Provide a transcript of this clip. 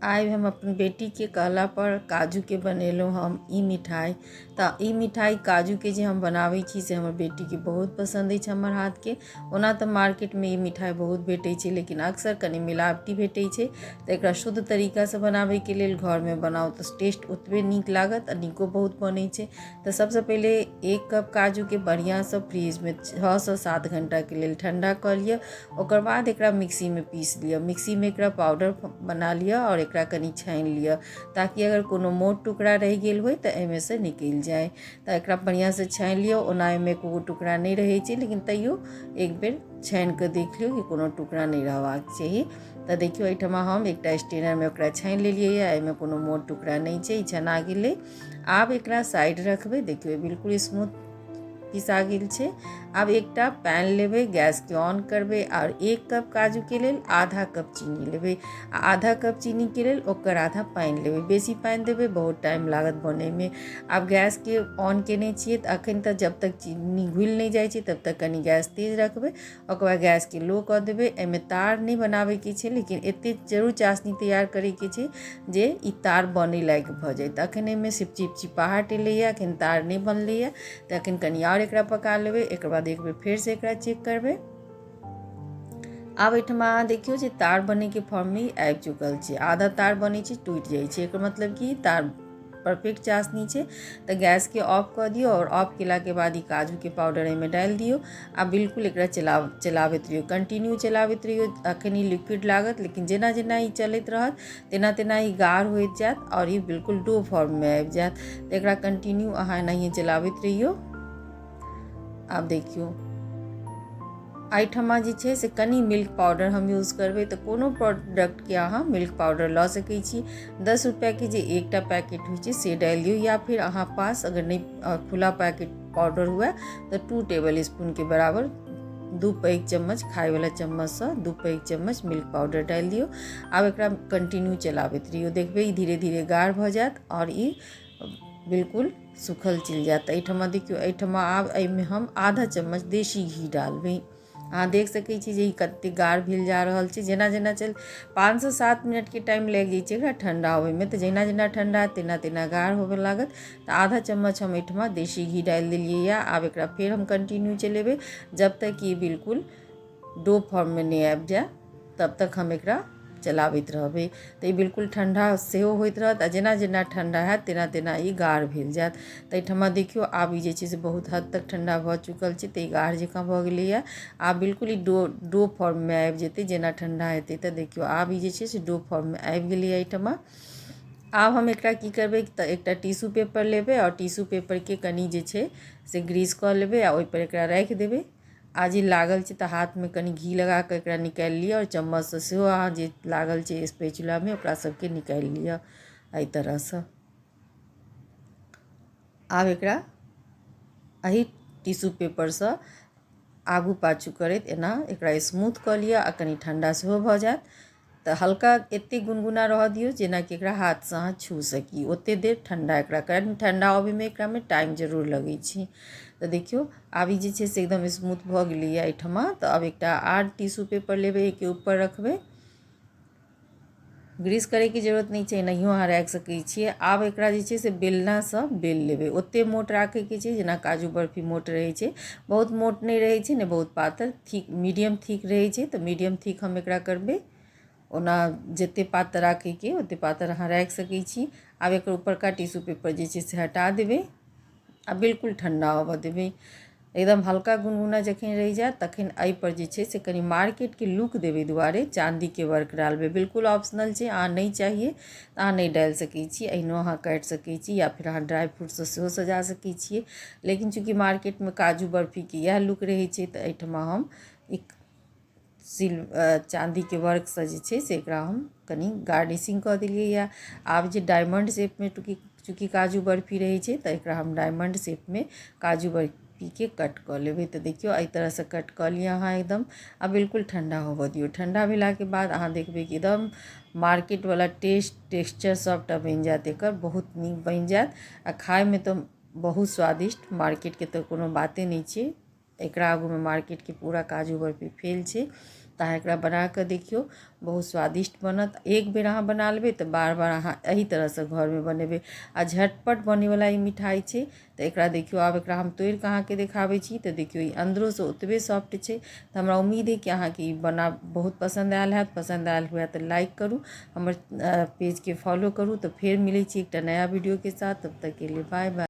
आइ हम अपन बेटीके कहलापर काजूके बनेलहुँ हम ई मिठाइ। तऽ ई मिठाइ काजूके जे हम बनाबै छी से हमर बेटीके बहुत पसन्द अछि हमर हाथके। ओना तऽ मार्केटमे ई मिठाइ बहुत भेटै छै, लेकिन अक्सर कनि मिलावटी भेटै छै। तऽ एकरा शुद्ध तरीकासँ बनाबैके लेल घरमे बनाउ तऽ टेस्ट ओतबे नीक लागत आ नीको बहुत बनै छै। तऽ सबसँ पहिले 1 कप काजूके बढ़िआँसँ फ्रिजमे 6सँ 7 घण्टाके लेल ठण्डा कऽ लिअ। ओकर बाद एकरा मिक्सीमे पीस लिअ, मिक्सीमे एकरा पाउडर बना लिअ आओर एकरा कनि छानि लिअ, ताकि अगर कोनो मोट टुकड़ा रहि गेल होइ तऽ एहिमेसँ निकलि जाय। तऽ एकरा बढ़िआँसँ छानि लिअ। ओना एहिमे एको टुकड़ा नहि रहै छै, लेकिन तैयो एक बेर छानि कऽ देख लियौ कि कोनो टुकड़ा नहि रहबाक चाही। तऽ देखियौ, एहिठमा हम एकटा स्टेनरमे ओकरा छानि लेलियै। एहिमे कोनो मोट टुकड़ा नहि छै, ई छना गेलै। आब एकरा साइड रखबै। देखियौ, बिल्कुल स्मूथ पिसा गेल छै। आब एकटा पैन लेबै, गैसके ऑन करबै आओर 1 कप काजूके लेल आधा कप चीनी लेबै आ आधा कप चीनीके लेल ओकर आधा पानि लेबै। बेसी पानि देबै, बहुत टाइम लागत बनैमे। आब गैसके ऑन केने छियै तऽ अखन तऽ जब तक चीनी घुलि नहि जाइ छै तब तक कनि गैस तेज रखबै। ओकर बाद गैसके लो कऽ देबै। एहिमे तार नहि बनाबैके छै, लेकिन एतेक जरूर चाशनी तैयार करैके छै जे ई तार बनै लायक भऽ जाय। तऽ एखन एहिमे सिर्फ चिपचिपाहट एलैए, एखन तार नहि बनलैए। तऽ एखन कनि आओर एकरा पका लेबै। एकर बाद एक बेर फेरसँ एकरा चेक करबै। आब एहिठमा अहाँ देखियौ जे तार बनैके फॉर्ममे आबि चुकल छै। आधा तार बनै छै, टूटि जाइ छै, एकर मतलब कि तार परफेक्ट चाशनी छै। तऽ गैसके ऑफ कऽ दियौ आओर ऑफ केलाके बाद ई काजूके पाउडर एहिमे डालि दियौ आ बिल्कुल एकरा चलाबैत रहियौ, कंटिन्यू चलाबैत रहियौ। अखन ई लिक्विड लागत, लेकिन जेना जेना ई चलैत रहत तेना तेना ई गाढ़ होइत जायत आओर ई बिल्कुल डो फॉर्ममे आबि जायत। तऽ एकरा कंटिन्यू अहाँ एनाहिए चलाबैत रहियौ। आब देखियौ, एहिठमा जे छै से कनि मिल्क पाउडर हम यूज करबै। तऽ कोनो प्रोडक्टके अहाँ मिल्क पाउडर लऽ सकै छी। 10 रुपैआके जे एकटा पैकेट होइ छै से डालि दियौ, या फिर अहाँ पास अगर नहि खुला पैकेट पाउडर हुए तऽ 2 टेबल स्पूनके बराबर, 2 पैघ चम्मच, खायवला चम्मचसँ 2 पैघ चम्मच मिल्क पाउडर डालि दियौ। आब एकरा कंटिन्यू चलाबैत रहियौ। देखबै ई धीरे धीरे गाढ़ भऽ जायत आओर ई बिल्कुल सूखल चलि जायत। तऽ एहिठमा देखियौ, एहिठमा आब एहिमे हम आधा चम्मच देशी घी डालबै। अहाँ देख सकै छी जे ई कतेक गाढ़ भेल जा रहल छै। जेना जेना चल 5 सँ 7 मिनटके टाइम लागि जाइ छै एकरा ठण्डा होबैमे, तऽ जेना जेना ठण्डा हैत तेना तेना गाढ़ होबऽ लागत। तऽ आधा चम्मच हम एहिठमा देशी घी डालि देलियै यऽ। आब एकरा फेर हम कंटिन्यू चलेबै, जब तक ई बिल्कुल डो फॉर्ममे नहि आबि जाय तब तक हम एकरा चलाबैत रहबै। तऽ ई बिल्कुल ठण्डा सेहो होइत रहत आ जेना जेना ठण्डा हैत तेना तेना ई गाढ़ भेल जायत। तऽ एहिठमा देखियौ, आब ई जे छै से बहुत हद तक ठण्डा भऽ चुकल छै, तऽ ई गाढ़ जकाँ भऽ गेलैए। आब बिल्कुल ई डो फॉर्ममे आबि जेतै जेना ठण्डा हेतै। तऽ देखियौ, आब ई जे छै से डो फॉर्ममे आबि गेलैए एहिठमा। आब हम एकरा की करबै तऽ एकटा टिश्यू पेपर लेबै आओर टिश्यू पेपरके कनि जे छै से ग्रीस कऽ लेबै आ ओहिपर एकरा राखि देबै। आ जे लागल छै तऽ हाथमे कनि घी लगा कऽ एकरा निकालि लिअ आओर चम्मचसँ सेहो अहाँ जे लागल छै स्पैचुलामे ओकरा सबके निकालि लिअ एहि तरहसँ। आब एकरा एहि टिश्यू पेपरसँ आगू पाछू करैत एना एकरा स्मूथ कऽ लिअ आ कनि ठण्डा सेहो भऽ जायत। तऽ हल्का एतेक गुनगुना रहऽ दियौ जेनाकि एकरा हाथसँ अहाँ छू सकी, ओतेक देर ठण्डा एकरा कनि ठण्डा अबैमे एकरामे टाइम जरूर लगै छै। तऽ देखियौ, आब ई जे छै से एकदम स्मूथ भऽ गेलैए एहिठमा। तऽ आब एकटा आर टिश्यू पेपर लेबै, एहिके ऊपर रखबै। ग्रीस करैके जरूरत नहि छै, एनाहियो अहाँ राखि सकै छियै। आब एकरा जे छै से बेलनासँ बेल लेबै। ओतेक मोट राखैके छै जेना काजू बर्फी मोट रहै छै। बहुत मोट नहि रहै छै, ने बहुत पातर, थिक, मीडियम थिक रहै छै। तऽ मीडियम थिक हम एकरा करबै। ओना जतेक पातर राखैके ओतेक पातर अहाँ राखि सकै छी। आब एकर ऊपरका टिश्यू पेपर जे छै से हटा देबै आ बिल्कुल ठण्डा होबऽ देबै। एकदम हल्का गुनगुना जखन रहि जायत तखन एहिपर जे छै से कनि मार्केटके लुक देबै दुआरे चाँदीके वर्क डालबै। बिल्कुल ऑप्शनल छै, अहाँ नहि चाहिए तऽ अहाँ नहि डालि सकै छी, एहिनो अहाँ काटि सकै छी या फेर अहाँ ड्राइ फ्रूटसँ सेहो सजा सकै छियै। लेकिन चूँकि मार्केटमे काजू बर्फीके इएह लुक रहै छै, तऽ एहिठमा हम एक चाँदीके वर्कसँ जे छै से एकरा हम कनि गार्निशिंग कऽ देलियै यऽ। आब जे डायमंड शेपमे चूँकि काजू बर्फी रहै छै, तऽ एकरा हम डायमंड शेपमे काजू बर्फीके कट कऽ लेबै। तऽ देखियौ, एहि तरहसँ कट कऽ लिअ अहाँ एकदम आ बिल्कुल ठण्डा होबऽ दियौ। ठण्डा भेलाके बाद अहाँ देखबै कि एकदम मार्केटवला टेस्ट, टेक्सचर सभटा बनि जायत एकर, बहुत नीक बनि जायत आ खायमे तऽ बहुत स्वादिष्ट। मार्केटके तऽ कोनो बाते नहि छै, एकरा आगूमे मार्केटके पूरा काजू बर्फी फेल छै। तऽ अहाँ एकरा बनाकऽ देखियौ, बहुत स्वादिष्ट बनत। एक बेर अहाँ बना लेबै तऽ बार बार अहाँ एहि तरहसँ घरमे बनेबै आ झटपट बनैवला ई मिठाइ छै। तऽ एकरा देखियौ, आब एकरा हम तोड़िकऽ अहाँके देखाबै छी। तऽ देखियौ, ई अन्दरोसँ ओतबे सॉफ्ट छै। तऽ हमरा उम्मीद अइ कि अहाँके ई बना बहुत पसन्द आयल हैत। पसन्द आयल हुए तऽ लाइक करू, हमर पेजके फॉलो करू। तऽ फेर मिलै छी एकटा नया वीडियोके साथ, तब तकके लिए बाय बाय।